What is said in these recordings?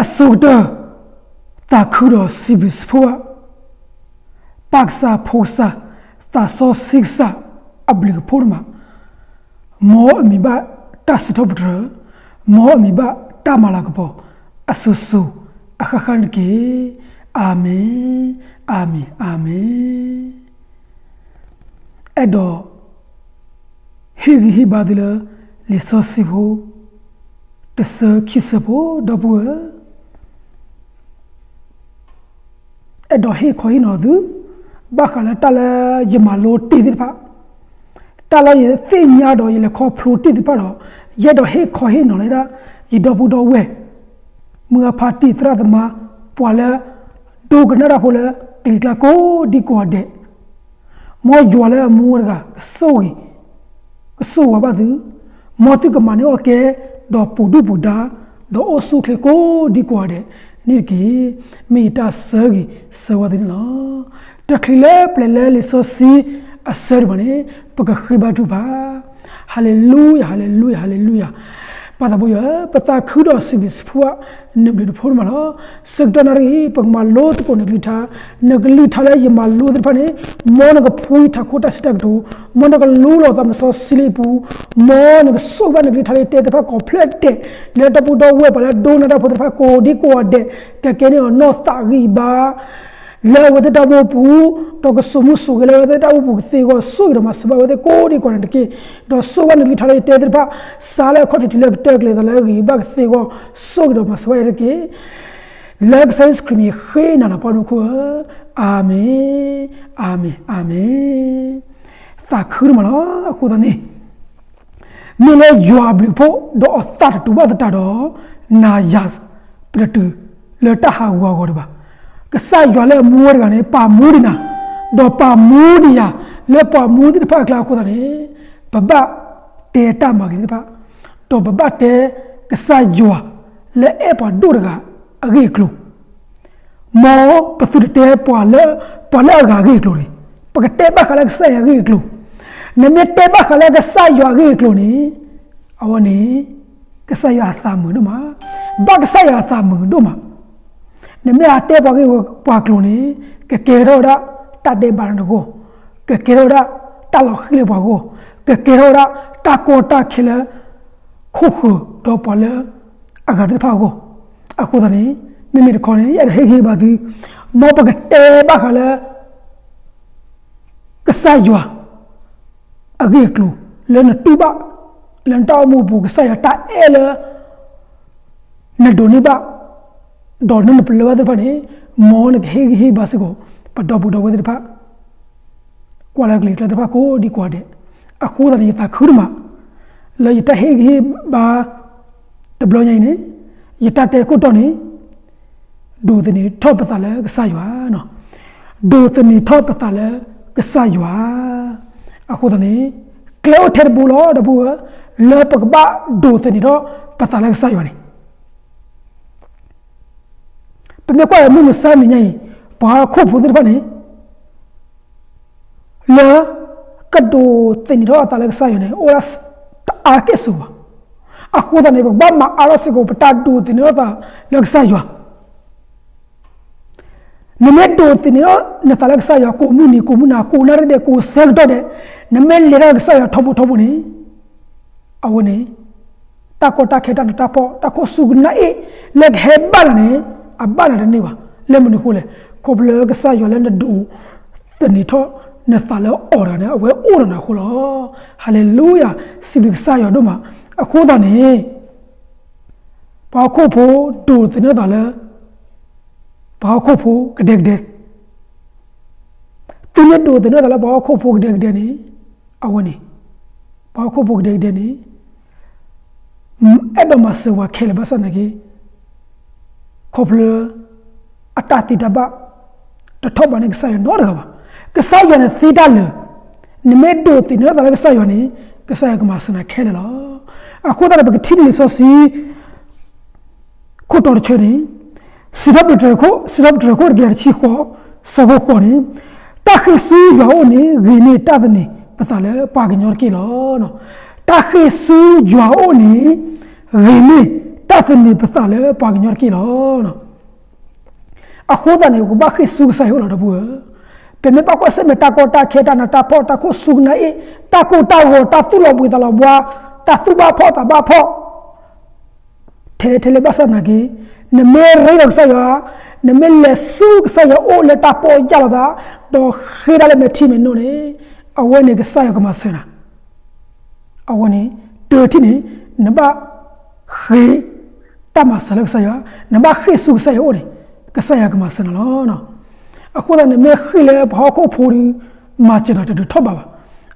အဆိကတၢၢ် သးခုဒီးစံးဘျုးစံးဖှိၣ်ဘၣ် ပၢ်ကစၢ်ဖိကစၢ် သးစီဆှံကစၢ်အဘျုးအဖှိၣ်န့ၣ်မး, မ်အမံၤဘၣ်တၢ်စံးထီၣ်ပတြၢၤ, မ်အမံၤဘၣ်တၢ်မၤလၤကပီၤ အစိၤစိၤအဃၣ်ဃၣ်န့ၣ်တက့ၢ်. အၤမ့ၣ်, အၤမ့ၣ်, အၤမ့ၣ်. အဲၣ်ဒိး ဟ့ၣ်ဂံၢ်ဟ့ၣ်ဘါသုလၢ လံာ်စီဆှံဖိ တဆၢခံဆၢဖိ ဒီပုၢ်ဝဲၢ်, အဲၣ်ဒိးဟ့ၣ်ခီဟ့ၣ်နီၤသု ဘၣ်ဃးလၢတၢ်လၢယမၤလိတ့ၢ်သ့ၣ်တဖၣ်, တၢ်လၢယသ့ၣ်ညါဒီးယလဲၤခီဖျိတ့ၢ်သ့ၣ်တဖၣ်ဒီး ယအဲၣ်ဒိးဟ့ၣ်ခီဟ့ၣ်နီၤလၢဒၣ် ယဒီပုၢ်ဒီဝဲၢ် မုၢ်အဖါတံၢ်သရၣ်သမါ ပှၤလၢ ဒိကနၣ်တၢ်ဖိလၢကျံၤကျါကိးဒံကိးဂၤဒဲး, မ်ယွၤလၢအမူဝဲတဂၤ ကဆိၣ်ဂ့ၤ ကဆိၣ်ဝါဘၣ်သု, မ်သုကမၤန့ၢ်အီၣ်ကဲ ဒီးပူၤဒုၣ်ပူၤဒါ ဒီးအိၣ်ဆူၣ်အိၣ်ချ့ကိးဒံကိးဂၤဒဲးန့ၣ်တက့ၢ်. မ့ၢ်ယတၢ်ဆၢဂ့ၤဆၢဝါသုန့ၣ်လီၤ. တချုးလၢပျဲၤလၢလံာ်စီဆှံအဆၢဒံးဘၣ်န့ၣ် ပကဃ့ဘါထုကဖၣ်. ဟၤလ့လူယၤ, ဟၤလ့လူယၤ, ဟၤလ့လူယၤ. ပၢ်သးဘိယွၤ, ပသးခုဒီးစံးဘျုးစံးဖှိၣ် နဘျုးနဖှိၣ်န့ၣ်မးလီၤ. ဆၢကတီၢ်နၣ်ရံၣ်အံၤ ပကမၤလိသကိးနကလုၢ်ကထါ, နကလုၢ်ကထါလၢယမၤလိသ့ၣ်တဖၣ်န့ၣ်, မ်နကဖှူယထးခိၣ်တၢ်စံးတၢ်ကတိၤ, မ်နကလူလီၤသးမစီဆှံလၢယပူၤ, မ်နကဆိၣ်ဂ့ၤဘၣ်နကလုၢ်ကထါလၢယတဲသ့ၣ်တဖၣ်ကိးဖျၢၣ်ဒဲး လၢတၢ်ပုၢ်ဒီဝဲၢ်ပှၤလၢအဒိကနၣ်တၢ်ဖိသ့ၣ်တဖၣ်ကိးဒံကိးဂၤဒဲး, ကကဲန့ၢ်အီၤနီၢ်သးဂံၢ်ဘါ လၢအဝဲသ့ၣ်တၢ်အိၣ်မူအပူၤ, ဒီးကစိာ်မူစိာ်ဂဲၤလၢအဝဲသ့ၣ်တၢ်အိၣ်မူအပူၤကသ့အဂီၢ်, ဆိၣ်ဂ့ၤဒီးမၤစၢၤဘၣ်အဝဲသ့ၣ်ကိးဒံကိးဂၤဒဲးန့ၣ်တက့ၢ်. ဒီးဆိၣ်ဂ့ၤဘၣ်နကလုၢ်ကထါလၢယတဲသ့ၣ်တဖၣ်, စးလၢအခီၣ်ထံးတုၤလၢကတၢၢ်ကျဲၤသးလၢအဂံၢ်ဘါကသ့အဂီၢ်, ဆိၣ်ဂ့ၤဒီးမၤစၢၤဘၣ်အဝဲသ့ၣ်တက့ၢ်. လၢကစၢ်ယ့ၣ်ၡူးခရံာ်မံၤဃ့နၤလီၤ ပၢ်မုၣ်ခိၣ်ဧၢ, အၤမ့ၣ်, အၤမ့ၣ်, အၤမ့ၣ်. သးခုန့ၣ်မးလီၤ. အဃိသတးန့ၣ် မ့ၢ်လၢယွၤအဘျုးအဖှိၣ် ဒီးအသးတတူာ်ဘၣ်သတးဒီး နၤယၤပတတုၤလၢတၢ်ဟးဂူာ်ဟးဂီၤဒံးဘၣ်. ကစၢ်ယွၤလၢအမူဝဲတဂၤန့ၣ် ပာ်မူဒံးနၤ, ဒီးပာ်မူဒံးယၤ လၢပှၤမူသ့ၣ်တဖၣ်အကျါအဃိသတးန့ၣ်, ပဘၣ်တဲတၢ်မၤဂ့ၤသ့ၣ်တဖၣ်, ဒီးပဘၣ်တဲကစၢ်ယွၤလၢအဲၣ်ပှၤဒိၣ်တဂၤအဂ့ၢ်အကျိၤ မ်ပသုတတဲပှၤလၢ, ပှၤလၢအဂၤအဂ့ၢ်အကျိၤတဂ့ၤ, ပကတဲဘၣ်ဃးလၢကစၢ်ယွၤအဂ့ၢ်အကျိၤ. နမ့ၢ်တဲဘၣ်ဃးလၢကစၢ်ယွၤအဂ့ၢ်အကျိၤန့ၣ်, အဝဲန့ၣ် ကစၢ်ယွၤအသးမုာ်ဒိၣ်မး, ဘၣ်ကစၢ်ယွၤအသးမုာ်ဒိၣ်မး. နမ့ၢ်အတဲပှၤဂ့ၢ်ပှၤကျိၤန့ၣ်, ကကဲထီၣ်ဝဲဒၣ်တၢ်ဒဲးဘးလၢနဂီၢ်, ကကဲထီၣ်ဝဲဒၣ်တၢ်လီၤဃံၤလၢပှၤဂီၢ်, ကကဲထီၣ်ဝဲဒၣ်တၢ်ကီတၢ်ခဲလၢ ခိၣ်ဃၢၤဒီးပှၤလၢအဂၤသ့ၣ်တဖၣ်အဂီၢ်. အဃိသတးန့ၣ်, မ့မ့ၢ်တခီန့ၣ် ယအဲၣ်ဒိးဟ့ၣ်ဂံၢ်ဟ့ၣ်ဘါသု, မ်ပကတဲဘၣ်ဃးလၢ ကစၢ်ယွၤအဂ့ၢ်အကျိၤ လၢနတူၢ်ဘၣ် လၢနတၢ်အိၣ်မူအပူၤ ကစၢ်ယွၤတၢ်အဲၣ်လၢ နဒိးန့ၢ်ဘၣ် ဒီးနနပလၢၢ်ဘၣ်သ့ၣ်တဖၣ်န့ၣ်, မ်နကဟ့ၣ်ဂံၢ်ဟ့ၣ်ဘါစ့ၢ်ကီး ပဒီပုၢ်ဒီဝဲၢ်သ့ၣ်တဖၣ် ကွၢ်လၢကျဲၤကျါသ့ၣ်တဖၣ်ကိးဒံကိးဂၤဒဲး. အဃိသတးန့ၣ် ယသးခုဒိၣ်မး လၢယတၢ်ဟ့ၣ်ဂံၢ်ဟ့ၣ်ဘါ တဘျီညါအံၤန့ၣ်, ယတၢ်တဲခိၣ်တီန့ၣ်, ဒိးသန့ၤထီၣ်ပသးလၢကစၢ်ယွၤ, ဒိးသန့ၤထီၣ်ပသးလၢကစၢ်ယွၤ. အဃိသတးန့ၣ်, ကျဲအိၣ်ထဲတဘိလီၤ ဒီပုၢ်ဝဲၢ်, လၢပကဘၣ်ဒိးသန့ၤထီၣ်ပသးလၢကစၢ်ယွၤန့ၣ် ပမ့ၢ်ကွၢ်အံၤ မုၢ်မဆါနံၤညါအံၤ, ပှၤဟီၣ်ခိၣ်ဖိသ့ၣ်တဖၣ်န့ၣ်, လၢကဒိးသန့ၤထီၣ်အသးလၢကစၢ်ယွၤန့ၣ် အိၣ်ဝဲဒၣ်တအါကဲၣ်ဆိးဘၣ်. အဃိသတးန့ၣ် ပကဘၣ်မၤအါထီၣ်စ့ၢ်ကီး ပတၢ်ဒိးသန့ၤထီၣ်သးလၢကစၢ်ယွၤ နမ့ၢ်ဒိးသန့ၤထီၣ်နသးလၢကစၢ်ယွၤ ကိးမုၢ်နံၤကိးမုၢ်နၤ ကိးနၣ်ရံၣ်ဒဲး ကိးဆၢကတီၢ်ဒဲး, နမ့ၢ်လဲၤထီၣ်ကစၢ်ယွၤထီဘိထီဘိန့ၣ်, အဝဲန့ၣ်, တၢ်ကီတၢ်ခဲတၢ်နးတၢ်ဖှီၣ် တၢ်ခိၣ်ဆူကနၣ်အ့ၣ် လၢကဟဲဘၣ်နၤန့ၣ်, အဘၣ်နၤတန့ၢ်ဘၣ်. လၢမနုၤအဃိလဲၣ်, ခီဖျိလၢကစၢ်ယွၤလၢနဒိးသန့ၤထီၣ်နသးလၢအီၤတဂၤန့ၣ် အဝဲအိၣ်ဒီးနၤအဃိလီၤ. ဟၤလ့လူယၤ, စံးဘျုးကစၢ်ယွၤဒိၣ်မး. အဃိသတးန့ၣ် ပှၤဟီၣ်ခိၣ်ဖိဒိးသန့ၤထီၣ်သးလၢ ပှၤဟီၣ်ခိၣ်ဖိကဒဲကဒဲ, သုမ့ၢ်ဒိးသန့ၤထီၣ်သးလၢပှၤဟီၣ်ခိၣ်ဖိကဒဲကဒဲန့ၣ်, အဝဲန့ၣ်, ပှၤဟီၣ်ခိၣ်ဖိကဒဲကဒဲန့ၣ်, အဲၣ်ဒိးမၤစၢၤပှၤခဲလၢာ်ဘၣ်ဆၣ်သနာ်က့, ခီဖျိ အတၢ်သ့တၢ်ဘၣ် တထီၣ်ဘးန့ၢ်ကစၢ်ယွၤနီတဂၤဘၣ်. ကစၢ်ယွၤန့ၣ်သ့တၢ်လၢာ်, နမ့ၢ်ဒိးသန့ၤထီၣ်သးလၢကစၢ်ယွၤန့ၣ်, ကစၢ်ယွၤကမၤစၢၤနၤခဲလၢာ်လီၤ. အဃိသတးန့ၣ် ပကထံၣ်န့ၢ်လံာ်စီဆှံ ခိၣ်တီတဆၢန့ၣ်, စံးထီၣ်ပတြၢၤခိၣ်, စံးထီၣ်ပတြၢၤခိၣ်တကယၤတဆံဃိး, ဆၢဖိဃိးန့ၣ်, တၢ်ဃ့ၢ်ဆူယွၤအအိၣ်န့ၣ် ဂ့ၤန့ၢ်တၢ်သန့ၤပသးလၢပှၤကညီတက့ၢ်လီၤ. တၢ်ဃ့ၢ်ဆူယွၤအအိၣ်န့ၣ်, ဂ့ၤန့ၢ်တၢ် သန့ၤပသးလၢပှၤကညီတက့ၢ်လီၤ. အဃိသတးန့ၣ် ပကဘၣ်ဃ့ၢ်ဆူကစၢ်ယွၤအအိၣ်လီၤ ဒီပုၢ်ဝဲၢ်ဧၢ. ပမ့ၢ်ဘၣ်ကွၢ်ဆၢၣ်မဲာ်တၢ်ကီတၢ်ခဲ တၢ်နးတၢ်ဖှီၣ် တၢ်ခိၣ်စူၢ်ကနၣ်အ့ၣ် တၢ်ကိၢ်တၢ်ဂီၤ တၢ်သူၣ်လီၤဘှံးသးလီၤဘှါ တၢ်သူၣ်ဘၣ်ဖှီၣ်သးဘၣ်ဖှီၣ် ထဲလဲၣ်ထဲလဲၣ်ဘၣ်ဆၣ်နာ်က့ နမ့ၢ်ရ့ဒီးကစၢ်ယွၤ, နမ့ၢ်လဲၤဆူကစၢ်ယွၤအအိၣ်လၢတၢ်ပီၢ်ယၢ်လီၤသး, ဒီးဃ့တၢ်လၢမဲာ်ထံမဲာ်နိန့ၣ်, အဝဲန့ၣ်ကစၢ်ယွၤကမၤစၢၤနၤ. အဝဲန့ၣ် တထံၣ်န့ၣ် နဘၣ်ဃ့တၢ်မၤစၢၤလၢကစၢ်ယွၤ, နဘၣ်ဃ့ၢ်ဆူကစၢ်ယွၤအအိၣ်န့ၣ် ကစၢ်ယွၤကမၤစၢၤနၤလီၤ. အဃိသတးန့ၣ် မ့ၢ်ဃ့ၢ်လၢပှၤဟီၣ်ခိၣ်ဖိဒီး မၤစၢၤနၤတဒုးထီၣ်ဘးဘၣ်.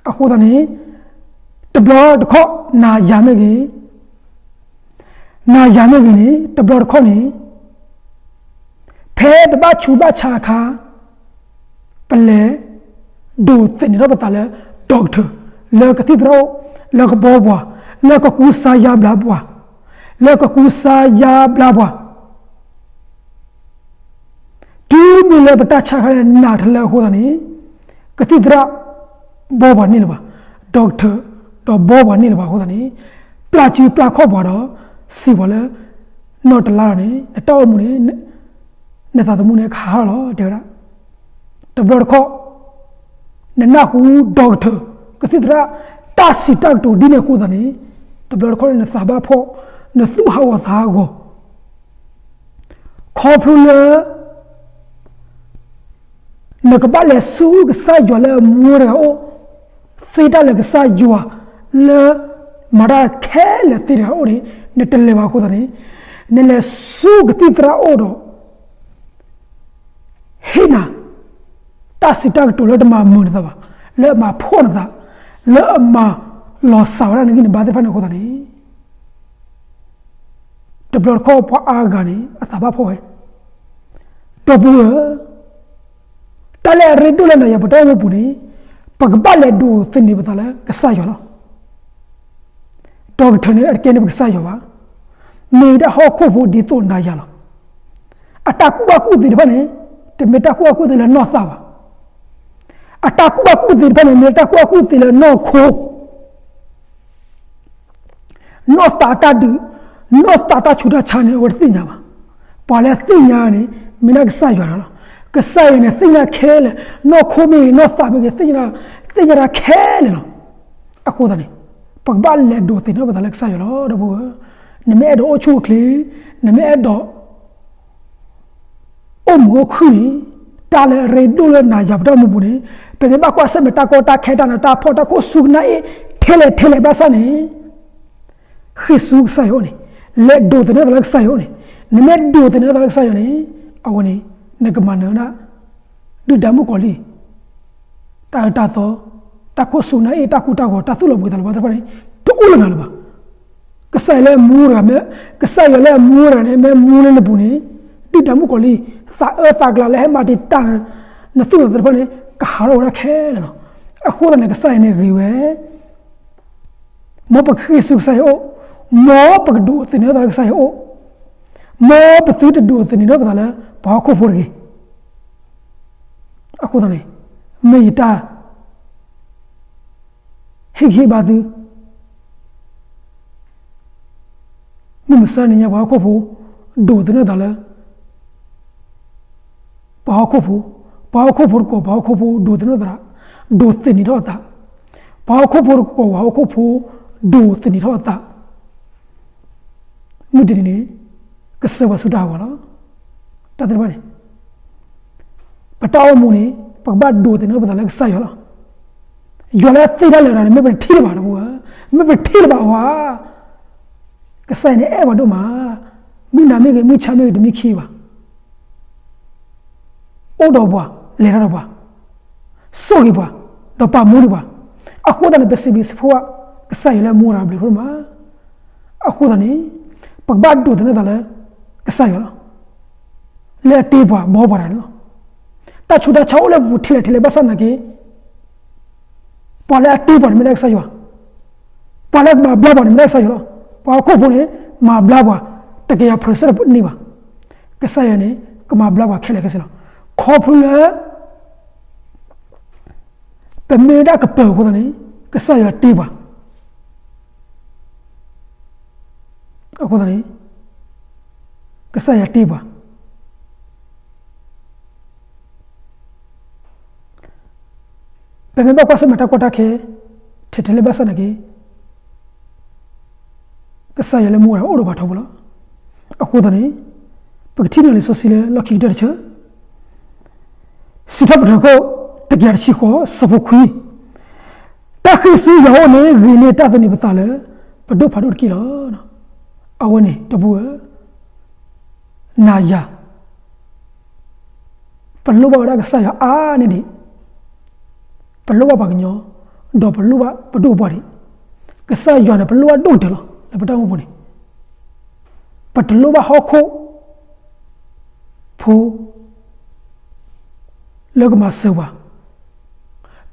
အဃိသတးန့ၣ် တဘျီတခီၣ် နၤယၤမ့ၢ်ဂ့ၤ, နၤယၤမ့ၢ်ဂ့ၤန့ၣ် တဘျီတခီၣ်န့ၣ် ဖဲပဘၣ်ဆူးဘၣ်ဆါအခါ ပလဲၤဒိးသန့ၤထီၣ်ပသးလၢ doctor, လၢကသံၣ်သရၣ်အိၣ်, လၢကဘီပှၤ, လၢကကူစါယါဘျါပှၤ, လၢကကူစါယါဘျါပှၤ တုၤမ့ၢ်လၢပတၢ်ဆါခါန့ၣ် နးထီၣ်လၢအဃိသတးန့ၣ် ကသံၣ်သရၣ်ဘီပှၤန့ၣ်လၢၤဘၣ်, doctor ဒီးဘီပှၤန့ၣ်လၢၤဘၣ်အဃိသတးန့ၣ် ပျၢ်စုပျၢ်ခီၣ်ပှၤဒီး စံးပှၤလၢ နီၢ်တလါဒီးန့ၣ် နတၢ်အိၣ်မူန့ၣ် နသးသမူန့ၣ်ကဟးထီၣ်လီၤ တဲဝဲဒၣ်. တဘျီတခီၣ် နနၢ်ဟူ doctor ကသံၣ်သရၣ် တၢ်စံးတၢ်ကတိၤဒ်န့ၣ်အဃိသတးန့ၣ် တဘျီတခီၣ်န့ၣ် နသးဘၣ်ဖှီၣ်, နသူၣ်ဟးဂီၤသးဟးဂီၤ ခီဖျိလၢ နကဘၣ်လဲၤဆူကစၢ်ယွၤလၢအမူတဂၤအိၣ်, သ့တၢ်လၢကစၢ်ယွၤလၢ မၤတၢ်ခဲလၢာ်သ့တဂၤအိၣ်န့ၣ် နတလဲၤဘၣ်အဃိသတးန့ၣ် နလဲၤဆူကသံၣ်သရၣ်အိၣ်ဒီး ဟ့ၣ်နၤ တၢ်စံးတၢ်ကတိၤလၢတမၤမုာ်နသးဘၣ်, လၢအမၤဖှီၣ်နသး, လၢအမၤလီၤစၢ်ဝဲဒၣ်နဂံၢ်နဘါသ့ၣ်တဖၣ်န့ၣ်အဃိသတးန့ၣ် တဘျီတခီၣ်ပှၤအါဂၤန့ၣ် အသးဘၣ်ဖှီၣ်ဝဲ, ဒီပုၢ်ဝဲၢ်ဧၢ, တၢ်လၢအရ့ဒိၣ်လၢနၤယၤပတၢ်အိၣ်မူပူၤန့ၣ် ပကဘၣ်လဲၤဒိးသန့ၤပသးလၢကစၢ်ယွၤလီၤ. ဒီးကထၢၣ်န့ၣ် အတကဲန့ၣ်ပကစၢ်ယွၤဘၣ်, မ့ၢ်ဒၣ်ဟီၣ်ခိၣ်ဖိဒ်သိးနၤယၤလီၤ. အတၢ်ကူၣ်ဘၣ်ကူၣ်သ့တဖၣ်န့ၣ် တမ့ၢ်တၢ်ကူၣ်ဘၣ်ကူၣ်သ့လၢနီၢ်သးဘၣ်. အတၢ်ကူၣ်ဘၣ်ကူၣ်သ့တဖၣ်န့ၣ် မ့ၢ်တၢ်ကူၣ်ဘၣ်ကူၣ်သ့လၢနီၢ်ခိ နီၢ်သးအတၢ်ဒုး, နီၢ်သးတၢ်ဆူးတၢ်ဆါန့ၣ် အဝဲတသ့ၣ်ညါဘၣ်. ပှၤလၢအသ့ၣ်ညါန့ၣ် မ့ၢ်ဒၣ်ကစၢ်ယွၤလီၤ. ကစၢ်ယွၤန့ၣ် သ့ၣ်ညါခဲလၢာ်, နီၢ်ခိမ့ၢ်ဂ့ၤ နီၢ်သးမ့ၢ်ဂ့ၤ သ့ၣ်ညါတၢ်ခဲလၢာ်လီၤ. အဃိသတးန့ၣ် ပကဘၣ်လဲၤဒိးသန့ၤပသးလၢကစၢ်ယွၤလီၤ ဒီပုၢ်ဝဲၢ်. နမ့ၢ်အဲၣ်ဒိးအိၣ်ဆူၣ်အိၣ်ချ့, နမ့ၢ်အဲၣ်ဒိး အိၣ်မုာ်အိၣ်ခုၣ်န့ၣ် တၢ်လၢအရ့ဒိၣ်လၢနၤယၤပတၢ်အိၣ်မူပူၤန့ၣ် ပမ့ၢ်ဘၣ်ကွၢ်ဆၢၣ်မဲာ်တၢ်ကီတၢ်ခဲ တၢ်နးတၢ်ဖှီၣ် တၢ်ခိၣ်စူၢ်ကနၣ်အ့ၣ် ထဲလဲၣ်ထဲလဲၣ်ဘၣ်ဆၣ်န့ၣ် ဃ့ၢ်ဆူကစၢ်ယွၤအအိၣ်န့ၣ်, လဲၤဒိးသန့ၤသးလၢကစၢ်ယွၤအအိၣ်န့ၣ်, နမ့ၢ်ဒိးသန့ၤသးလၢကစၢ်ယွၤန့ၣ် အဝဲန့ၣ် နကမၤနၢၤဝဲဒၣ် ဒုၣ်ဒါမုၣ်ကီၤလံၢ် တၢ်အၢတၢ်သီ, တၢ်ခိၣ်စူၢ်ကနၣ်အ့ၣ် တၢ်ကိၢ်တၢ်ဂီၤ တၢ်သူၣ်လီၤဘှံးသးလီၤဘှါသ့ၣ်တဖၣ်န့ၣ် တအိၣ်လၢနၤလၢၤဘၣ်. ကစၢ်ယွၤလၢအမူတဂၤမ့ၢ်, ကစၢ်ယွၤလၢအမူတဂၤန့ၣ် မ့ၢ်မူလၢနပူၤန့ၣ် ဒုၣ်ဒါမုၣ်ကီၤလံၢ် သးအၢသးကျါလၢဟဲမၤတံာ်တာ် နသူၣ်နသးသ့ၣ်တဖၣ်န့ၣ် ကဟးထီၣ်ဝဲဒၣ်ခဲလၢာ်လီၤ. အဃိသတးန့ၣ် ကစၢ်ယွၤန့ၣ်ဂ့ၤဝဲ မ်ပကဃ့ၢ်ဆူကစၢ်ယွၤအအိၣ်, မ်ပကဒိးသန့ၤသးလၢကစၢ်ယွၤအအိၣ်, မ်ပသုတဒိးသန့ၤထီၣ်ပသးလၢ ပှၤဟီၣ်ခိၣ်ဖိတဂ့ၤ. အဃိသတးန့ၣ် မ့ၢ်ယတၢ် ဟ့ၣ်ဂံၢ်ဟ့ၣ်ဘါသု မုၢ်မဆါတနံၤညါ ပှၤဟီၣ်ခိၣ်ဖိ ဒိးသန့ၤသးလၢ ပှၤဟီၣ်ခိၣ်ဖိ, ပှၤဟီၣ်ခိၣ်ဖိတကိး ပှၤဟီၣ်ခိၣ်ဖိဒိးသန့ၤသး, ဒိးသန့ၤထီၣ်အသး, ပှၤဟီၣ်ခိၣ်ဖိတကိး ပှၤဟီၣ်ခိၣ်ဖိ ဒိးသန့ၤထီၣ်အသး, မုၢ်တနံၤန့ၣ် ကစၢ်ပှၤဆူတၢ်ဟးဂီၤလီၤ. တၢ်သ့ၣ်တဖၣ်န့ၣ် ပတၢ်အိၣ်မူန့ၣ် ပကဘၣ်ဒိးသန့ၤပသးလၢကစၢ်ယွၤလီၤ. ယွၤလၢသ့တၢ်လၢာ်တဂၤန့ၣ် မ့ၢ်ပတထံၣ်လၢၤဘၣ် ဒီပုၢ်ဝဲၢ်, မ့ၢ်ပတထံၣ်လၢၤဘၣ်အဝဲ ကစၢ်ယွၤန့ၣ်အဲၣ်ပှၤဒိၣ်မး, မုၢ်နၤမ့ၢ်ဂ့ၤ မုၢ်ဆါမ့ၢ်ဂ့ၤ တမံခံဘၣ်. အိၣ်ဒီးပှၤ, လဲၤတၢ်ဒီးပှၤ, ဆိၣ်ဂ့ၤပှၤ, ဒီးပာ်မူဒံးပှၤ, အဃိသတးန့ၣ် ပစံးဘျုးစံးဖှိၣ်ဘၣ် ကစၢ်ယွၤလၢအမူတဂၤဘျုးဖးဒိၣ်မး. အဃိသတးန့ၣ် ပကဘၣ်ဒိးသန့ၤသးလၢ ကစၢ်ယွၤလီၤ. လၢအတ့ပှၤဘှီပှၤတဂၤန့ၣ်လီၤ. တၢ်ဆူးတၢ်ဆါအိၣ်လၢပပူၤထဲလဲၣ်ထဲလဲၣ်ဘၣ်ဆၣ်နာ်က့ ပှၤလၢအတ့ပှၤန့ၣ်မ့ၢ်ဒၣ်ကစၢ်ယွၤ, ပှၤလၢကမၤဘျါပှၤန့ၣ်မ့ၢ်ဒၣ်ကစၢ်ယွၤလီၤ. ပှၤဟီၣ်ခိၣ်ဖိန့ၣ် မၤဘျါပှၤ တကယၤပြၢဆၢတန့ၢ်ဘၣ်. ကစၢ်ယွၤန့ၣ် ကမၤဘျါပှၤခဲလၢာ်ခဲဆ့လီၤ. ခီဖျိလၢ ပမ့ၢ်ဝဲဒၣ်ကပၢၤအဃိသတးန့ၣ် ကစၢ်ယွၤတ့ပှၤ အဃိသတးန့ၣ် ကစၢ်ယွၤတ့ပှၤ. ပမ့ၢ်ဘၣ်ကွၢ်ဆၢၣ်မဲာ်တၢ်ကီတၢ်ခဲ ထဲထဲလၢဘၣ်ဆၣ်သနာ်က့ ကစၢ်ယွၤလၢမူဝဲဒၣ်အိၣ်ဒီးပှၤထီဘိလီၤ. အဃိသတးန့ၣ် ပကထံၣ်န့ၢ်လံာ်စီဆှံလၢလီၢ်ခံကတၢၢ်တဆၢ စံးထီၣ်ပတြၢၤခိၣ် တကယၤတဆံဃိး ဆၢဖိခွံ, တၢ်ဃ့ၢ်ဆူယွၤအအိၣ်န့ၣ် ဂ့ၤန့ၢ်တၢ်သန့ၤပသးလၢ ပဒိၣ်ဖးဒိၣ်တက့ၢ်လီၤ. အဝဲန့ၣ် ဒီပုၢ်ဝဲၢ် နၤယၤ ပလိၣ်ဘၣ်ဝဲဒၣ်ကစၢ်ယွၤအါန့ၢ်ဒံး, ပလိၣ်ဘၣ်ပှၤကညီ, ဒီးပလိၣ်ဘၣ်ပဒိၣ်ပပှၢ်ဒံး, ကစၢ်ယွၤန့ၣ် ပလိၣ်ဘၣ်ဒိၣ်ကတၢၢ်လီၤ. လၢပတၢ်အိၣ်မူပူၤန့ၣ် ပတလိၣ်ဘၣ်ဟီၣ်ခိၣ်ဖိ လၢကမၤစၢၤပှၤ,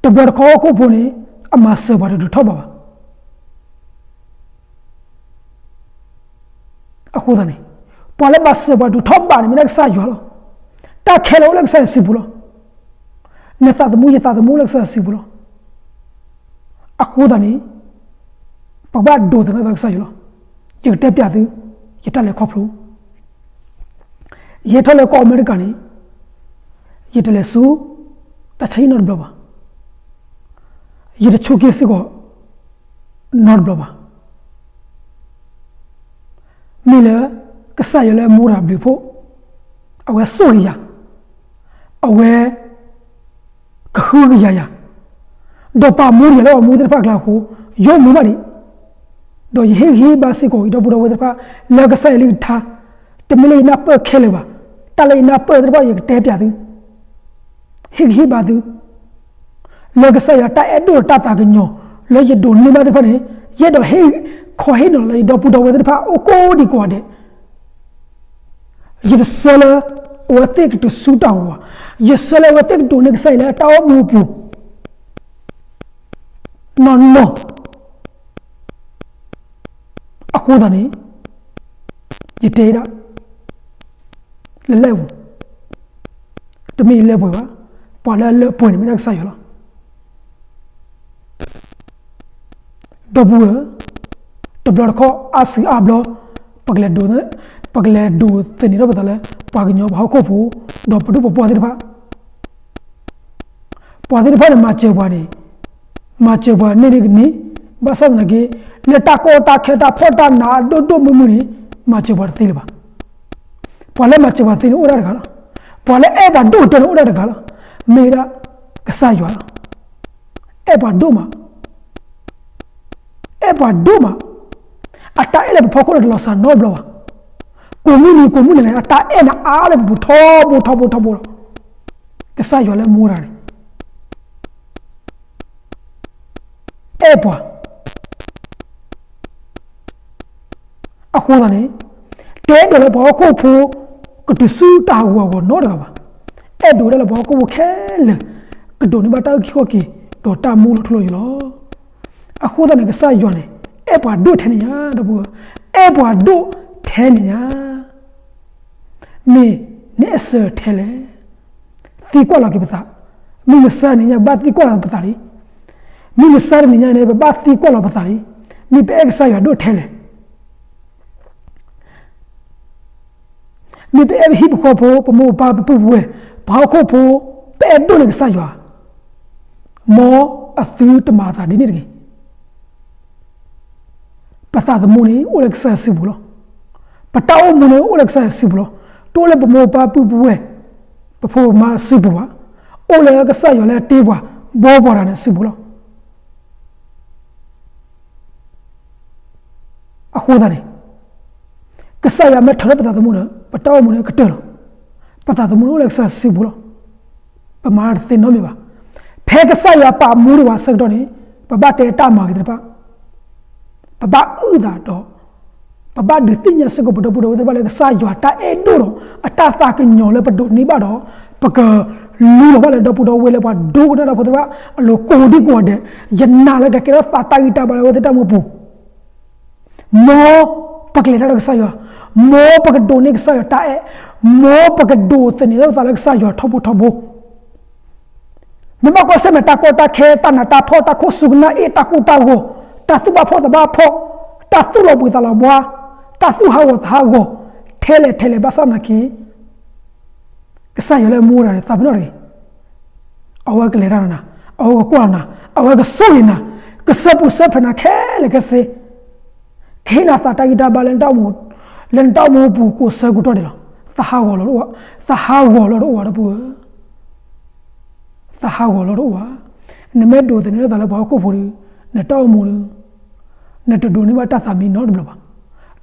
တဘျီတခီၣ်ဟီၣ်ခိၣ်ဖိန့ၣ် အမၤစၢၤပှၤတဒုးထီၣ်ဘးဘၣ်. အဃိသတးန့ၣ် ပှၤလၢမၤစၢၤပှၤဒုးထီၣ်ဘးန့ၣ် မ့ၢ်ဒၣ်ကစၢ်ယွၤလီၤ. တၢ်ခဲလၢာ်အိၣ်လၢကစၢ်ယွၤစုပူၤလီၤ. နသးသမူယသးသမူလၢကစၢ်ယွၤစုပူၤလီၤ. အဃိသတးန့ၣ် ပကဘၣ်ဒိးသန့ၤသးကစၢ်ယွၤလီၤ. ယကတဲပျးသု ယတၢ်လဲၤခီဖျိ ယဟဲထီၣ်လၢကီၢ်အမဲရကၤန့ၣ် ယတလဲၤဆူ တၢ်ဆါဟံၣ်နီတဘျီဘၣ်. ယတဆိးက့ၤစ့ၢ်ကီး နီတဘျီဘၣ်. မ့ၢ်လၢ ကစၢ်ယွၤလၢမူတၢ်ဘျုးဖှိၣ် အဝဲဆိၣ်ဂ့ၤယၤ, အဝဲ ကဟုကယာ်ယၤ, ဒီးပာ်မူယၤလၢအမူသ့ၣ်တဖၣ်အကျါအဃိ ယအိၣ်မူဘၣ်ဒံး, ဒီးယဟ့ၣ်ဂံၢ်ဟ့ၣ်ဘါစ့ၢ်ကီး ယဒီပုၢ်ဒီဝဲၢ်သ့ၣ်တဖၣ် လၢကစၢ်ယွၤလၢကထါ, တမ့ၢ်လၢယနၢ်ပၢၢ်ခဲလၢာ်ဘၣ်, တၢ်လၢယနၢ်ပၢၢ်သ့ၣ်တဖၣ် ယကတဲပျးသု, ဟ့ၣ်ဂံၢ်ဟ့ၣ်ဘါသု လၢကစၢ်ယွၤတၢ်အဲၣ်ဒိၣ်ဒီးတၢ်သးကညီၤ လၢယဒိးန့ၢ်ဘၣ်သ့ၣ်တဖၣ်န့ၣ် ယအဲၣ်ဒိးဟ့ၣ်ခီဟ့ၣ်နီၤလၢယဒီပုၢ်ဒီဝဲၢ်သ့ၣ်တဖၣ် အိၣ်ကိးဒံးကိးဂၤဒဲး ယတဆၢလၢ အဝဲသ့ၣ်ကတဆူတၢ်ဂီၤ, ယဆၢလၢအဝဲသ့ၣ်ကဒိးန့ၢ်ကစၢ်ယွၤလၢတၢ်အိၣ်မူအပူၤ နီၢ်နီၢ်, အဃိသတးန့ၣ် ယတဲဒၣ် လၢလၢပူၤ, တမ့ၢ်လၢပှဲၤဘၣ်, ပှၤလၢအလၢပှဲၤန့ၣ်မ့ၢ်ဒၣ်ကစၢ်ယွၤလီၤ. ဒီပုၢ်ဝဲၢ်, တဘျီတခီၣ်အါစုအါဘျီ ပကလဲၤဒိး, ပကလဲၤဒိးသန့ၤထီၣ်ပသးလၢ ပှၤကညီပှၤဟီၣ်ခိၣ်ဖိ ဒီးပဒိၣ်ပပှၢ်သ့ၣ်တဖၣ်, ပှၤသ့ၣ်တဖၣ်န့ၣ် မၤစၢၤပှၤန့ၣ်, မၤစၢၤပှၤန့ၢ်န့ၢ်ကန့ၢ်, ဘၣ်ဆၣ်သနာ်က့ လၢတၢ်ကီတၢ်ခဲတၢ်ဖှီၣ်တၢ်နးအဒိၣ်ဒိၣ်မုၢ်မုၢ်န့ၣ် မၤစၢၤပှၤတသ့လၢၤဘၣ်. ပှၤလၢမၤစၢၤပှၤသ့န့ၣ်အိၣ်ဒၣ်တဂၤလီၤ. ပှၤလၢအဲၣ်ပှၤဒိၣ်ကတၢၢ်န့ၣ်အိၣ်ဒၣ်တဂၤလီၤ. မ့ၢ်ဝဲဒၣ်ကစၢ်ယွၤလီၤ. အဲၣ်ပှၤဒိၣ်မး, အဲၣ်ပှၤဒိၣ်မး, အတၢ်အဲၣ်လၢပဖီခိၣ်န့ၣ်တလီၤစှၤနီတဘျီဘၣ်. ကိးမုၢ်နံၤကိးမုၢ်နံၤန့ၣ် အတၢ်အဲၣ်န့ၣ်အါလၢပပူၤထီဘိထီဘိထီဘိလီၤ. ကစၢ်ယွၤလၢမူတဂၤန့ၣ် အဲၣ်ပှၤ အဃိသတးန့ၣ် တအဲၣ်ဒိးလၢပှၤဟီၣ်ခိၣ်ဖိ ကတုၤဆူတၢ်ဟးဂူာ်ဟးဂီၤနီတဂၤဘၣ်. အဲၣ်ဒိးဝဲဒၣ်လၢပှၤဟီၣ်ခိၣ်ဖိခဲလၢာ် ကဒိးန့ၢ်ဘၣ်တၢ်အုၣ်က့ၤခီၣ်က့ၤ ဒီးတၢ်မူလီၤထူလီၤယိာ်လီၤ. အဃိသတးန့ၣ် ကစၢ်ယွၤန့ၣ် အဲၣ်ပှၤဒိၣ်ထဲန့ၣ်ညါ ဒီပုၢ်ဝဲၢ်, အဲၣ်ပှၤဒိၣ်ထဲန့ၣ်ညါ မ့ၢ်နအဲၣ်စၢၤထဲလဲၣ်. သံကွၢ်လီၤက့ၤပသး, မုၢ်မဆါတနံၤညါ ပဘၣ်သံကွၢ်လီၤပသးလံ. မုၢ်မဆါတနံၤညါန့ၣ် ပဘၣ်သံကွၢ်လီၤပသးလံ. မ့ၢ်ပအဲၣ်ကစၢ်ယွၤဒိၣ်ထဲလဲၣ်. မ့ၢ်ပအဲၣ်ပဟံၣ်ပဃီဖိ ပမိၢ်ပပၢ်ပပုၢ်ပဝဲၢ် ပှၤဟီၣ်ခိၣ်ဖိ ပအဲၣ်ဒိၣ်န့ၢ်ကစၢ်ယွၤ, မ်အသုတမၤအသးဒ်န့ၣ်တဂ့ၤ. ပသးသမူန့ၣ် အိၣ်လၢကစၢ်ယွၤစုပူၤလီၤ. ပတၢ်အိၣ်မူန့ၣ် အိၣ်လၢကစၢ်ယွၤစုပူၤလီၤ. တအိၣ်လၢပမိၢ်ပပၢ်ပပုၢ်ပဝဲၢ် ပဖိပမါစုပူၤဘၣ်. အိၣ်လၢကစၢ်ယွၤလၢအတ့ပှၤ ဘီပှၤတဂၤန့ၣ်စုပူၤလီၤ. အဃိသတးန့ၣ် ကစၢ်ယွၤမ့ၢ်ထုးထီၣ်ပသးသမူန့ၣ် ပတၢ်အိၣ်မူန့ၣ်ကတၢၢ်လီၤ. ပသးသမူန့ၣ်အိၣ်လၢကစၢ်ယွၤစုပူၤလီၤ. ပမၤတသ့နီတမံၤဘၣ်. ဖဲကစၢ်ယွၤပာ်မူဒံးပှၤအဆၢကတီၢ်န့ၣ် ပဘၣ်တဲတၢ်မၤဂ့ၤသ့ၣ်တဖၣ် ပဘၣ်အုၣ်သးဒီး ပဘၣ်ဒုးသ့ၣ်ညါစ့ၢ်ကီး ပဒီပုၢ်ဒီဝဲၢ်သ့ၣ်တဖၣ်လၢကစၢ်ယွၤတၢ်အဲၣ်ဒိၣ်ဒီး အတၢ်သးကညီၤလၢပဒိးန့ၢ်ဘၣ်ဒီး ပကလူလီၤဘၣ်လၢဒီပုၢ်ဒီဝဲၢ်လၢပှၤဒိကနၣ်တၢ်ဖိသ့ၣ်တဖၣ် အလိၤကိးဒံကိးဂၤဒဲး, ယနာ်လၢကကဲထီၣ်သးတၢ်ဂံၢ်တၢ်ဘါလၢအဝဲသ့ၣ်တၢ်မူပူၤ မ်ပကလဲၤတၢ်ဒီးကစၢ်ယွၤ, မ်ပကဒိးန့ၢ်ကစၢ်ယွၤတၢ်အဲၣ်, မ်ပကဒိးသန့ၤထီၣ်ပသးလၢကစၢ်ယွၤထီဘိထီဘိ. မ့ၢ်ဘၣ်ကွၢ်ဆၢၣ်မဲာ်တၢ်ကီတၢ်ခဲ တၢ်နးတၢ်ဖှီၣ် တၢ်ခိၣ်စူၢ်ကနၣ်အ့ၣ် တၢ်ကိၢ်တၢ်ဂီၤ, တၢ်သူၣ်ဘၣ်ဖှီၣ်သးဘၣ်ဖှီၣ်, တၢ်သူၣ်လီၤဘှံးသးလီၤဘှါ, တၢ်သူၣ်ဟးဂီၤသးဟးဂီၤ, ထဲ ဟဲလဲၤထဲလဲၤဘၣ်ဆၣ်သနာ်က့ ကစၢ်ယွၤလၢအမူဝဲတဂၤန့ၣ် သးပ့ၤနီၣ်တဂ့ၤ. အဝဲကလဲၤတၢ်ဒီးနၤ, အဝဲကကွၢ်လီၤနၤ, အဝဲကဆိၣ်ဂ့ၤနၤ, ကစၢ်ပူၤစၢ်ဖဲနၤခဲလၢာ်ခဲဆ့, ကဟ့ၣ်နၤသးတၢ်ဂံၢ်တၢ်ဘါလၢနတၢ်အိၣ်မူ, လၢနတၢ်အိၣ်မူပူၤကိးဆၢကတီၢ်ဒဲးလီၤ. သးဟးဂီၤလီၤတအိၣ်, သးဟးဂီၤလီၤတအိၣ်ဝဲဒီပုၢ်ဝဲၢ်, သးဟးဂီၤလီၤတအိၣ်ဘၣ်. နမ့ၢ်ဒိးသန့ၤလၢသးလၢပှၤဟီၣ်ခိၣ်ဖိဒီး နတၢ်အိၣ်မူဒီး နတဒိးန့ၢ်ဘၣ်တၢ်သးမံနီတဘျီဘၣ်.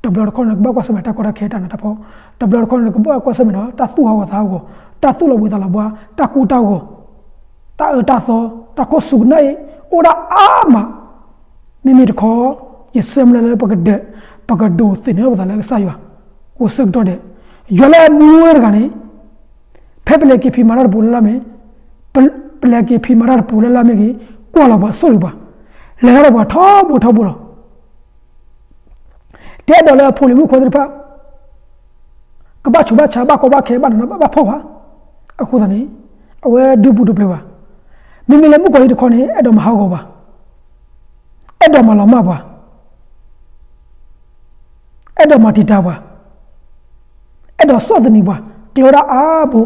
တဘျီတခီၣ်န့ၣ် နကဘၣ်ကွၢ်ဆၢၣ်မဲာ်တၢ်ကီတၢ်ခဲတၢ်နးတၢ်ဖှီၣ်, တဘျီတခီၣ်န့ၣ် နကဘၣ်ကွၢ်ဆၢၣ်မဲာ်ဒီး တၢ်သူၣ်ဟးဂီၤသးဟးဂီၤ, တၢ်သူၣ်လီၤဘှံးသးလီၤဘှါ, တၢ်ကိၢ်တၢ်ဂီၤ, တၢ်အၢတၢ်သီ, တၢ်ခိၣ်ဆူကနၣ်အံၤ အိၣ်ဒၣ်အါမး. မ့မ့ၢ်တခီ ယဆၢမုၢ်လၢ်လၢပကဒဲး, ပကဒိးသန့ၤလီၤပသးလၢကစၢ်ယွၤ ကိးဆၢကတီၢ်ဒဲး, ယွၤလၢအမူဝဲတဂၤန့ၣ် ဖဲပလဲၤက့ၤဖံးမၤတၢ်တပူၤလၢ်လၢ်မ့ၢ်, ပ, ပလဲၤက့ၤဖံးမၤတၢ်တပူၤလၢ်လၢ်မ့ၢ်ဂ့ၤ, ကွၢ်လီၤပှၤဆိၣ်ဂ့ၤပှၤ, လဲၤတၢ်ဒီးပှၤထီဘိထီဘိလီၤ. တအဲၣ်ဒိးလၢအဖိလံၤမုၣ်ဖိသ့ၣ်တဖၣ် ကဘၣ်ဆူးဘၣ်ဆါ ဘၣ်ကီဘၣ်ခဲ ဘၣ်နးနးဘၣ်ဖှီၣ်ဘၣ်. အဃိသတးန့ၣ် အဝဲဒုးပူၤတပျဲၤဘၣ်. မ့မ့ၢ်လၢမုၣ်ကီၤလံၤတခီန့ၣ် အဲၣ်ဒိးမၤဟးဂီၤပှၤ, အဲၣ်ဒိးမၤလီၤမၢ်ပှၤ, အဲၣ်ဒိးမၤတံာ်တာ်ပှၤ, အဲၣ်ဒိးဆီၣ်သနံးပှၤ, ကျဲဝဲဒၣ်အါဘိ.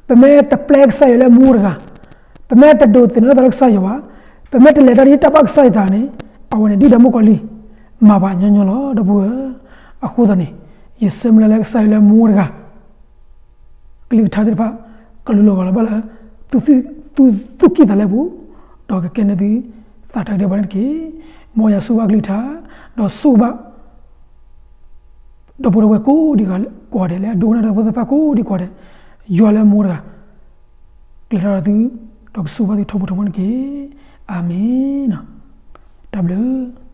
ပမ့ၢ်တပျဲကစၢ်ယွၤလၢအမူဝဲတဂၤ, ပမ့ၢ်တဒိးသန့ၤလီၤသးလၢကစၢ်ယွၤဘၣ်, ပမ့ၢ်တလဲၤတၢ်တဟံးတၢ်ဘၣ်ကစၢ်ယွၤသးန့ၣ် အဝဲန့ၣ်ဒ်ဒီးမုၣ်ကီၤလံၤ မၤပှၤညီညီလီၤ ဒီပုၢ်ဝဲၢ်. အဃိသတးန့ၣ် ယဆၢမုၢ်လၢ်လၢကစၢ်ယွၤလၢအမူဝဲတဂၤ ကလုၢ်ကထါသ့ၣ်တဖၣ် ကလူလီၤဂာ်လီၤဘၣ်လၢ သု, သု, သူၣ်ကံၢ်သးလဲပူၤ, ဒီးကကဲန့ၣ်သု သးတၢ်ကဒဲဘၣ်န့ၣ်တက့ၢ်. မ်ယွၤဆိၣ်ဂ့ၤဘၣ်ကလုၢ်ကထါ, ဒီးဆိၣ်ဂ့ၤဘၣ် ဒီပုၢ်ဝဲၢ်ကိးဒံးကိးဂၤဒဲး လၢအဒိကနၣ်တၢ်ဖိသ့ၣ်တဖၣ်ကိးဒံးကိးဂၤဒဲး, ယွၤလၢအမူဝဲတဂၤ ကလဲၤတၢ်ဒီးသု, ဒီးကဆိၣ်ဂ့ၤဘၣ်သုထီဘိထီဘိန့ၣ်တက့ၢ်. အၤမ့ၣ်. တၢ်ဘျုး